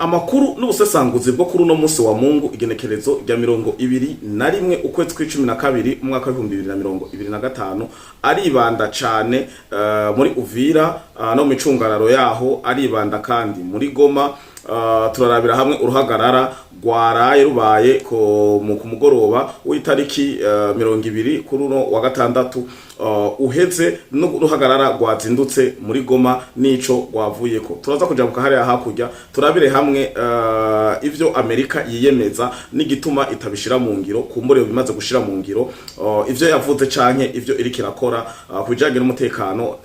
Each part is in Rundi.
Amakuru n'ubusesanguzi bwo kuri uno munsi wa Mungu, igenekerezo rya 21 ukwezi kw'icumi na kabiri, umwaka wa 2025, aribanda cane muri Uvira no mu micungararo yaho, aribanda kandi muri Goma. Turarabira hamwe uruhagarara rwaraye rubaye ku mugoroba w'itariki 20 kuri uno wa gatandatu uheze, n'uruhagarara rwazindutse muri Goma n'ico rwavuyeko. Turaza kujabuka hariya hakurya, turabire hamwe ivyo Amerika yiyemeza n'igituma itabishira mu ngiro, kumbure bimaze gushira mu ngiro ivyo yavuze canke ivyo iriko irakora ku bijanye n'umutekano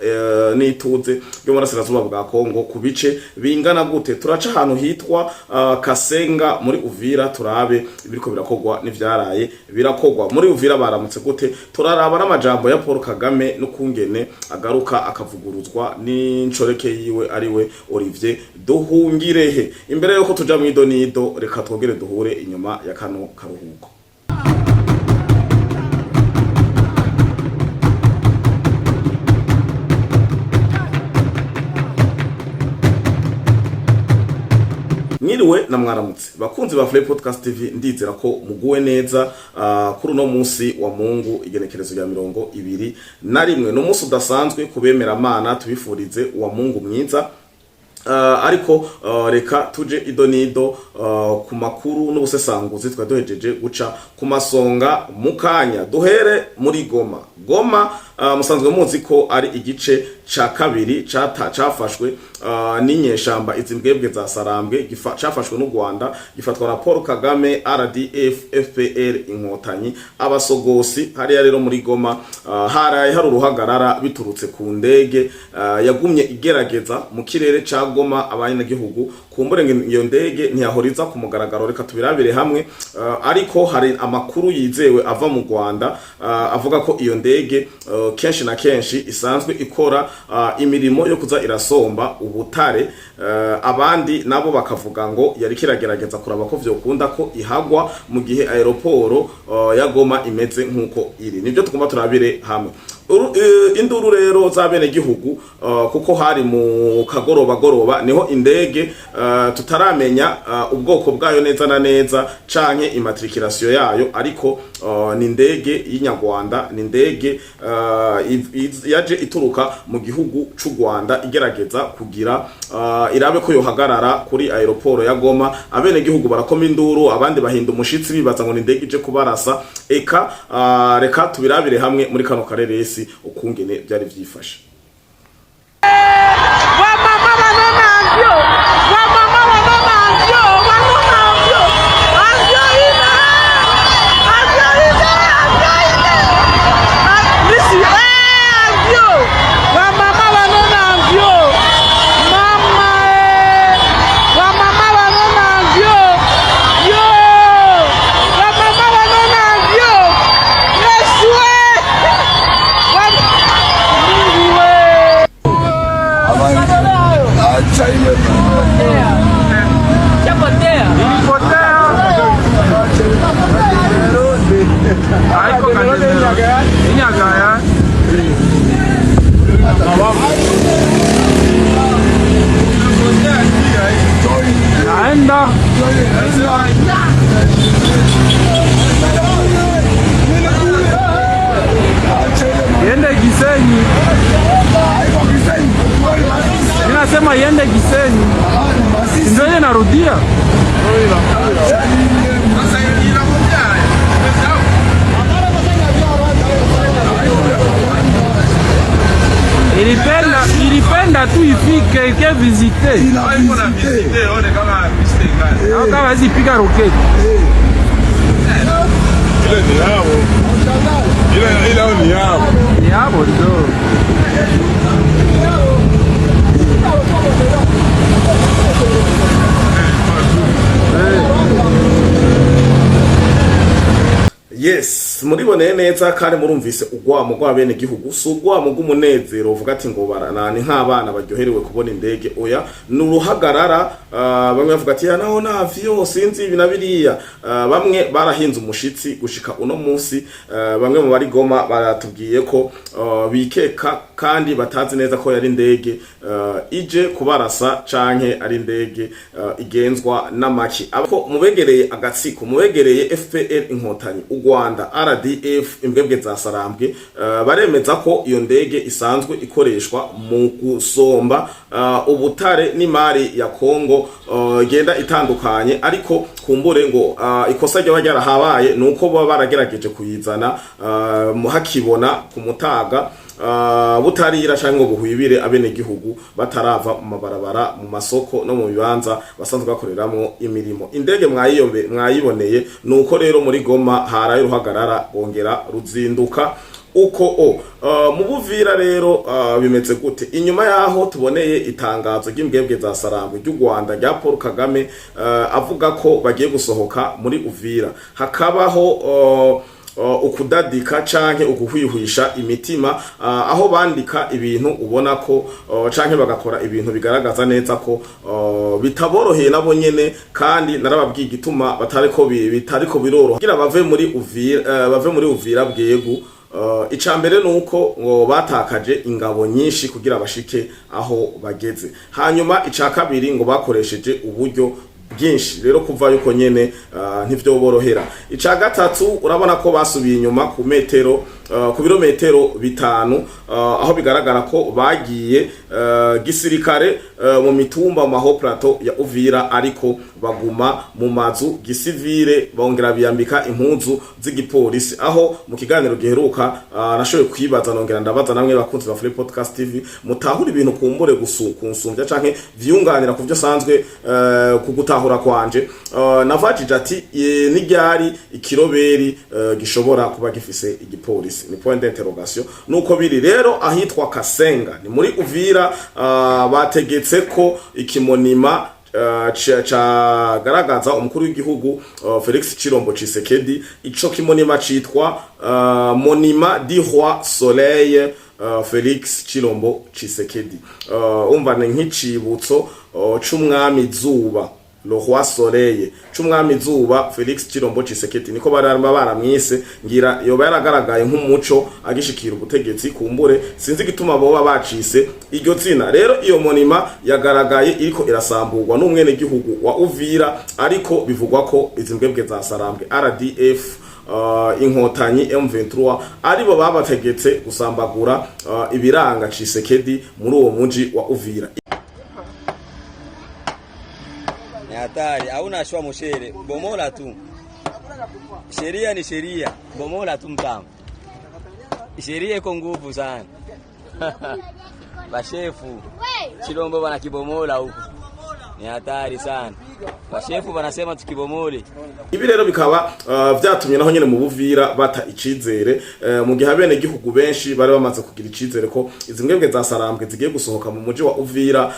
n'ituze ryo mu burasirazuba bwa Kongo ku bice bingana gute. Turaca ahantu hitwa Kasenga muri Uvira, turabe ibiriko birakogwa n'ivyaraye birakogwa muri Uvira, baramutse gute. Turaraba n'amajambo ya Paul Kagame n'ukungene agaruka akavuguruzwa n'incoreke yiwe, ariwe Olivier Duhungirehe. Imbere yuko tuja mu idonido, reka twongere duhure inyuma ya kano karuhuko. Mwiriwe na mwaramutse, bakunzi ba Flay Podcast TV. Ndizera ko muguwe neza kuri uno munsi wa Mungu, igenekerezo rya 21. Ni umunsi udasanzwe kubemera Mana, tubifurize uwa Mungu mwiza. Ariko reka tuje idonido ku makuru n'ubusesanguzi twari duhejeje guca ku masonga mu kanya. Duhere muri Goma. Goma, musanzwe muzi ko ari igice ca kabiri cafashwe n'inyeshamba izi mbwebwe za Sarambwe, cafashwe n'u Rwanda, gifatwa na Paul Kagame, RDF, FPR Inkotanyi, abasogosi. Hariya rero muri Goma haraye hari uruhagarara biturutse ku ndege yagumye igerageza mu kirere ca Goma. Abanyagihugu kumbure ngo iyo ndege ntiyahoriza ku mugaragaro. Reka tubirabire hamwe, ariko hari amakuru yizewe ava mu Rwanda avuga ko iyo ndege kenshi na kenshi isanzwe ikora imirimo yo kuza irasomba ubutare. Abandi nabo bakavuga ngo yari kiragerageza kuraba ko vyokunda ko ihagwa mu gihe aéroport ya Goma imeze nkuko iri. Nibyo tugomba turabire hamwe. Induru rero z'abenegihugu, kuko hari mu kagoroba goroba niho indege tutaramenya ubwoko bwayo neza na neza canke immatriculation yayo, ariko ni indege y'inyarwanda, ni indege yaje ituruka mu gihugu c'u Rwanda, igerageza kugira irabe ko yohagarara kuri aéroport ya Goma. Abenegihugu barakoma induru, abandi bahinda umushitsi bibaza ngo ni indege ije kubarasa. Eka reka tubirabire hamwe muri kano kareresi ukungene byari vyifashe. Wamama banona avyo, wamama banona avyo, banona avyo, avyo ine, avyo ine, avyo ine. Lisi, eh, avyo. Wamama banona avyo. Mama eh. Wamama banona avyo. Yo. Wamama banona avyo. Yesu eh. Mungu we. Acha ile. Chapotea. Ilipotea. Haiko kanisa. Inyagaya. Naenda. Iende Gisenyi. Ninasema iende Gisenyi. Ndio ile narudia. Ilipenda tu ifike ike visite. Au kama hizi piga roketi. Ile ni yao. Ile ni yao. Ni yabo ndio. Yes, muriboneye neza kandi murumvise urwamo rw'abenegihugu. Si urwamo rw'umunezero uvuga ati ngo baranani nk'abana baryoherewe kubona indege. Oya, ni uruhagarara. Bamwe bavuga ati: "Ya, naho navyo sinzi ibi na biriya." Bamwe barahinze umushitsi gushika uno munsi. Bamwe mu bari Goma baratubwiye ko bikeka kandi batazi neza ko yari indege ije kubarasa canke ari indege igenzwa n'amaki. Abo mubegereye agatsiko, mubegereye FPR Inkotanyi, u Rwanda, RDF, imbwebwe za Sarambwe, baremeza ko iyo ndege isanzwe ikoreshwa mu gusomba ubutare n'imari ya Kongo igenda itandukanye. Ariko kumbure ngo ikosa ryaba ryarahabaye nuko baba baragerageje kuyizana hakibona ku mutaga, butarira canke ngo buhwibire, abenegihugu batarava mu mabarabara, mu masoko no mu bibanza basanzwe bakoreramwo imirimo. Indege mwayiboneye. Nuko rero muri Goma haraye uruhagarara, bongera ruzinduka uko o mu Buvira rero bimeze gute? Inyuma yaho tuboneye itangazo ry'imbwebwe za Sarambwe, ry'u Rwanda, rya Paul Kagame, avuga ko bagiye gusohoka muri Uvira, hakabaho ukudadika canke uguhwihwisha imitima, aho bandika ibintu ubona ko canke bagakora ibintu bigaragaza neza ko bitaboroheye nabo nyene. Kandi narababwiye igituma batariko bitariko biroroha kugira bave muri Uvira, bave muri Uvira bwegu. Ica mbere nuko ngo batakaje ingabo nyinshi kugira bashike aho bageze. Hanyuma ica kabiri, ngo bakoresheje uburyo bwinshi, rero kuva yuko nyene ntivyoborohera. Ica gatatu, urabona ko basubiye inyuma ku metero ku birometero 5, aho bigaragara ko bagiye gisirikare mu mitumba, mu maho plateau ya Uvira, ariko baguma mu mazu gisivile, bongera biyambika impuzu z'igipolisi. Aho mu kiganiro giheruka nashoboye kwibaza, nongera ndabaza namwe bakunzi ba Free Podcast TV mutahura ibintu kumbure gusukunsumvya canke vyunganira ku byo sanzwe ku gutahura kwanje. Navajije ati: "Ni ryari ikiroberi gishobora kuba gifise igipolisi?" Ni point d'interrogation. Nuko biri rero ahitwa Kasenga, ni muri Uvira, bategetse ko iki monument cagaragaza umukuru w'igihugu Felix Chilombo Tshisekedi. Ico ki monument citwa Monument du Roi Soleil Felix Chilombo Tshisekedi. Umva, ni nk'icibutso c'umwami zuba, le roi soleil, c'umwami zuba Felix Chilombo Tshisekedi, niko baramba baramwise. Ngira yoba yaragaragaye nk'umuco agishikira ubutegetsi, kumbure sinzi igituma boba bacise iryo zina. Rero iyo monument yagaragaye iriko irasamburwa n'umwene gihugu wa Uvira, ariko bivugwa ko izi mbwebwe za Sarambwe, RDF, Inkotanyi, M23 aribo babategetse gusambagura ibiranga Tshisekedi muri uwo muji wa Uvira. Ni hatari, hauna shwa mshere, bomola tu. Sheria ni sheria, bomola tu mtamu. Sheria iko nguvu sana. Bashefu Chilombo banakibomola huku, ni hatari sana. Bashefu banasema tukibomole. Ibi rero bikaba vyatumye naho nyene mu Buvira bata icizere, mu gihe abene gihugu benshi bari bamaze kugira icizere ko izi mbwebwe za Sarambwe zigiye gusohoka mu muji wa Uvira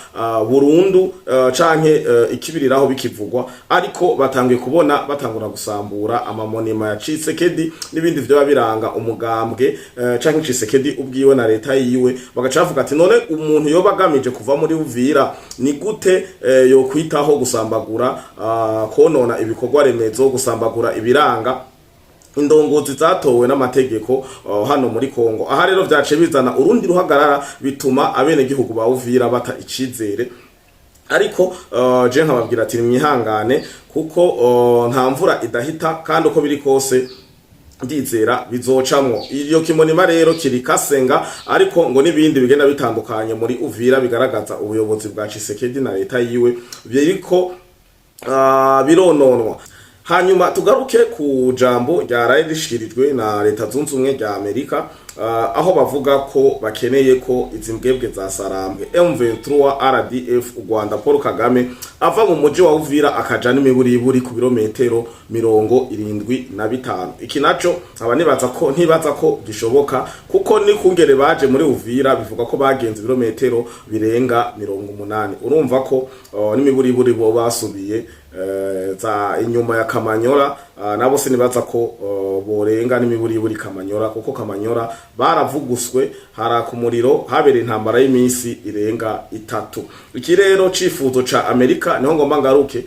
burundu, canke ikibiriraho bikivugwa. Ariko batanguye kubona batangura gusambura ama monument ya Tshisekedi n'ibindi vyoba biranga umugambwe canke Tshisekedi ubwiwe na leta yiwe, bagaca bavuga ati: "None umuntu yoba agamije kuva muri Uvira ni gute yo kwitaho gusambagura, konona ibikorwa remezo, gusambagura ibiranga indongozi zatowe n'amategeko hano muri Kongo?" Aha rero vyace bizana urundi ruhagarara, bituma abenegihugu ba Uvira bata icizere. Ariko je nkababwira ati: "Mwihangane, kuko nta mvura idahita, kandi uko biri kose ndizera bizocamwo." Iyo ki monument rero kiri Kasenga, ariko ngo n'ibindi bigenda bitandukanye muri Uvira bigaragaza ubuyobozi bwa Tshisekedi na leta yiwe biriko birononwa. Hanyuma tugaruke ku jambo ryaraye rishikirijwe na Leta Zunze Ubumwe rya Amerika, aho bavuga ko bakeneye ko izi mbwebwe za Sarambwe, M23, RDF, u Rwanda, Paul Kagame ava mu muji wa Uvira akaja n'imiburiburi ku birometero 75. Iki naco aba nibaza ko ntibaza ko gishoboka, kuko ni kungere baje muri Uvira bivuga ko bagenze ibirometero birenga 80. Urumva ko n'imiburiburi bo basubiye. za inyuma ya Kamanyola. Nabo sinibaza ko borenga n'imiburiburi Kamanyola, kuko Kamanyola baravuguswe, haraka umuriro, habereye intambara y'iminsi irenga 3. Iki rero cifuzo ca Amerika niho ngomba ngaruke.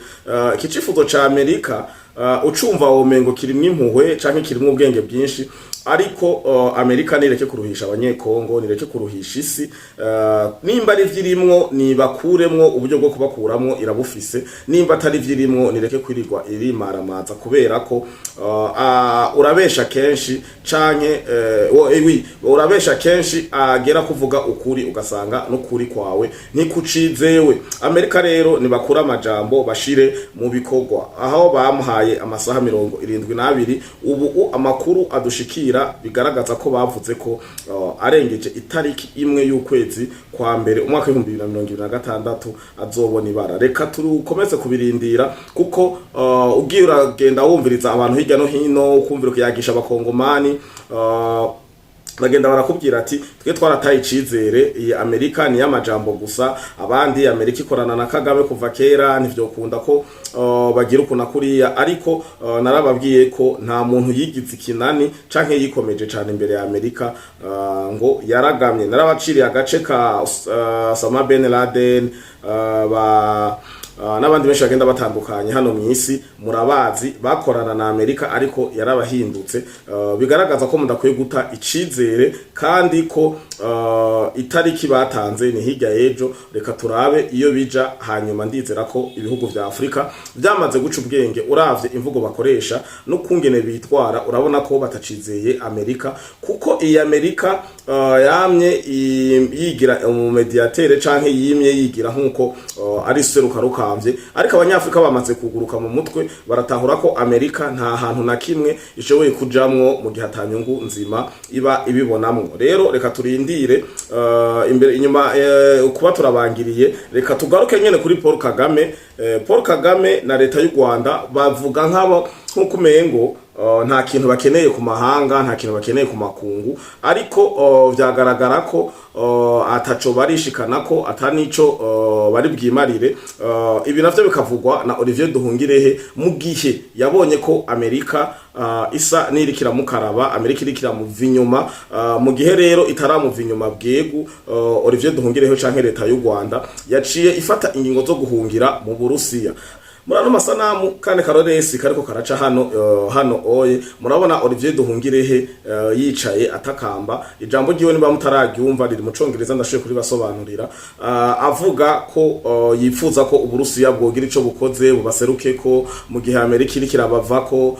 Iki cifuzo ca Amerika, ucumva womengo kirimwo impuhwe canke kirimwo ubwenge bwinshi, ariko Amerika nireke kuruhisha Abanyekongo, nireke kuruhisha isi. Nimba ari vyirimwo, nibakuremwo, uburyo bwo kubakuramwo irabufise. Nimba atari vyirimwo, nireke kwirirwa irimaramaza, kubera ko urabesha kenshi canke oui, urabesha kenshi, agera kuvuga ukuri ugasanga n'ukuri kwawe ntikucizewe. Amerika rero nibakura amajambo bashire mu bikorwa. Aho bamuhaye amasaha 72, ubu amakuru adushikira bigaragaza ko bavuze ko arengeje itariki 1 y'ukwezi kwa mbere umwaka w'2026 azobona ibara. Reka turukomeze kubirindira, kuko ugiye uragenda wumviriza abantu hirya no hino, ukumvira kuyagisha Abakongomani, bagenda barakubwira ati: "Twe twarataye icizere, iyi Amerika ni y'amajambo gusa." Abandi: "Amerika ikorana na Kagame kuva kera, ntivyokunda ko bagira ukuntu kuriya." Ariko narababwiye ko nta muntu yigize ikinani canke yikomeje cane imbere ya Amerika ngo yaragamye. Narabaciriye agace ka Osama Ben Laden, ba n'abandi benshi bagenda batandukanye hano mu isi murabazi, bakorana na Amerika ariko yarabahindutse. Bigaragaza ko mudakwiye guta icizere, kandi ko itariki batanze ni hirya y'ejo. Reka turabe iyo bija. Hanyuma ndizera ko ibihugu vya Afrika vyamaze guca ubwenge. Uravye imvugo bakoresha no kungene bitwara, urabona ko batacizeye Amerika, kuko iyi Amerika yamye yigira umu médiateur canke yimye yigira nkuko ari seruka rukamvye, ariko Abanyafrika bamaze kuguruka mu mutwe, baratahura ko Amerika nta hantu na kimwe ishoboye kujamwo mu gihe atanyungu nzima iba ibibonamwo. Rero reka turindire imbere inyuma kuba turabangiriye. Reka tugaruke nyene kuri Paul Kagame. Paul Kagame na leta y'u Rwanda bavuga nk'abo nk'uko umengo nta kintu bakeneye ku mahanga, nta kintu bakeneye ku makungu, ariko vyagaragara ko ataco barishikana, ko atanico bari bwimarire. Ibi navyo bikavugwa na Olivier Duhungirehe mu gihe yabonye ko Amerika isa n'iriko iramukaraba, Amerika iriko iramuva inyuma. Mu gihe rero itaramuva inyuma bwegu, Olivier Duhungirehe canke leta y'u Rwanda yaciye ifata ingingo zo guhungira mu Burusiya. Muri ano masanamu kandi karoresi kariko karaca hano, hano oye murabona Olivier Duhungirehe yicaye atakamba. Ijambo ryiwe, niba mutararyumva, riri mu Congereza, ndashoboye kuribasobanurira. Avuga ko yifuza ko Uburusiya bwogira ico bukoze bubaseruke, ko mu gihe Amerika iriko irabavako,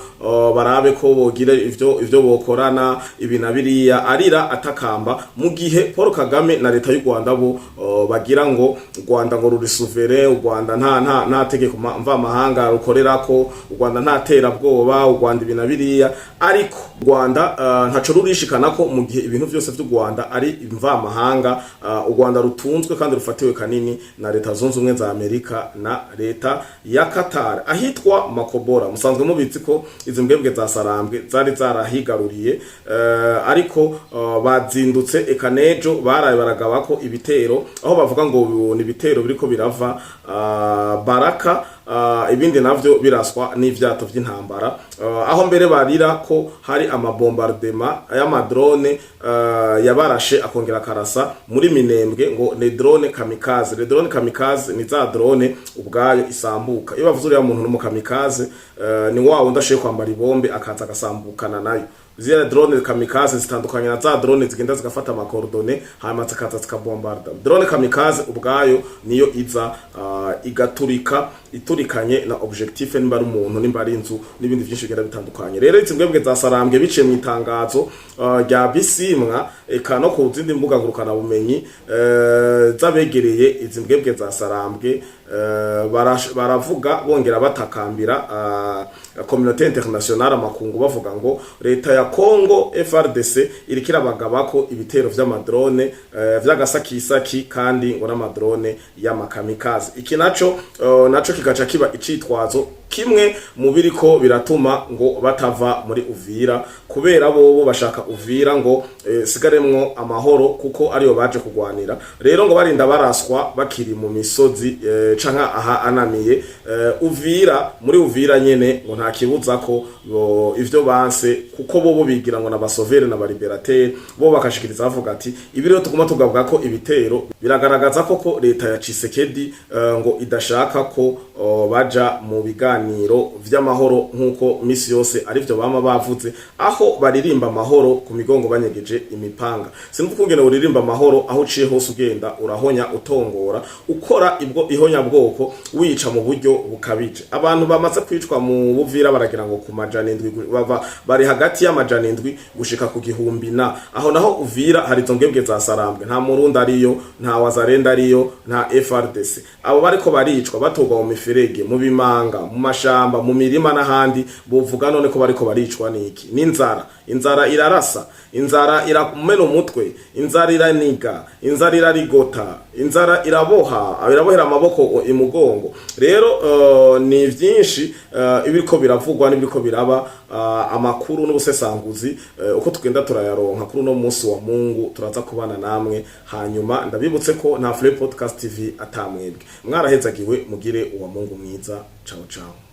barabe ko bogira ivyo bokorana, ibi na biriya, arira atakamba, mu gihe Paul Kagame na leta y'u Rwanda bo bagira ngo u Rwanda ngo ruri souverain, u Rwanda nta tegeko mvamahanga rukorerako, u Rwanda nta terabwoba, u Rwanda ibi na biriya. Ariko u Rwanda ntaco rurishikana ko mu gihe ibintu vyose vy'u Rwanda ari mvamahanga. U Rwanda rutunzwe kandi rufatiwe kanini na Leta Zunze Ubumwe za Amerika na leta ya Qatar. Ahitwa Makobora musanzwe mubizi ko izi mbwebwe za Sarambwe zari zarahigaruriye, ariko bazindutse eka nejo baraye baragaba ko ibitero, aho bavuga ngo ni ibitero biriko birava Baraka, ibindi navyo biraswa n'ivyato vy'intambara, aho mbere barira ko hari ama bombardement y'ama drone yabarashe akongera akarasa muri Minembwe, ngo ni drone kamikaze. Le drone kamikaze ni za drone ubwayo isambuka. Iyo bavuze uriya muntu n'umu kamikaze, ni wa wundi ashoboye kwambara ibombe akaza agasambukana nayo. Ziriya drone kamikaze zitandukanye na za drone zigenda zigafata ama coordonnées hanyuma zikaza zikabombarda. Drone kamikaze ubwayo niyo iza igaturika iturikanye na objectif, nimba ari umuntu, nimba ari inzu, n'ibindi byinshi bigenda bitandukanye. Rero izi mbwebwe za Sarambwe, biciye mu itangazo rya Bisimwa eka no ku zindi mbuga ngurukana bumenyi z'abegereye izi mbwebwe za Sarambwe, baravuga bongera batakambira communauté internationale, amakungu, bavuga ngo leta ya Congo FARDC iriko irabagaba ko ibitero vy'ama drone vy'agasakisaki, kandi ngo n'ama drone y'amakamikaze. Iki naco kikaca kiba icitwazo kimwe mu biriko biratuma ngo batava muri Uvira, kubera bobo bashaka Uvira ngo sigaremwo amahoro, kuko ariyo baje kugwanira. Rero ngo barinda baraswa bakiri mu misozi. Canke aha ananiye Uvira, muri Uvira nyene ngo nta kibuza ko ivyo banse, kuko bo bigira ngo n'aba sauveurs n'aba libérateurs. Bo bakashikiriza bavuga ati ibi rero tuguma tugavuga ko ibitero biragaragaza koko leta ya Tshisekedi ngo idashaka ko baja mu biganiro vy'amahoro, nk'uko misi yose arivyo bama bavuze, aho baririmba amahoro ku migongo banyegeje imipanga. Sinumva ukungene uririmba amahoro aho uciye hose ugenda urahonya, utongora, ukora ibwo ihonyabwoko, wica mu buryo bukabije. Abantu bamaze kwicwa mu Buvira baragira ngo ku 700, bava bari hagati y'700 gushika ku 1000. Na aho naho Uvira hari izo mbwebwe za Sarambwe, nta Murundi ariyo, nta Wazalendo ariyo, nta FARDC. Abo bariko baricwa batorwa mu miferege, mu bimanga, mu mashamba, mu mirima n'ahandi, bovuga none ko bariko baricwa niki? N'inzara. Inzara irarasa, inzara iramena umutwe, inzara iraniga, inzara irarigota, inzara iraboha, irabohera amaboko imugongo. Rero ni vyinshi ibiriko biravugwa n'ibiriko biraba. Amakuru n'ubusesanguzi uko tugenda turayaronka kuri uno munsi wa Mungu, turaza kubana namwe. Hanyuma ndabibutse ko nta Free Podcast TV atamwebwe. Mwarahezagiwe, mugire uwa Mungu mwiza. Ciao ciao.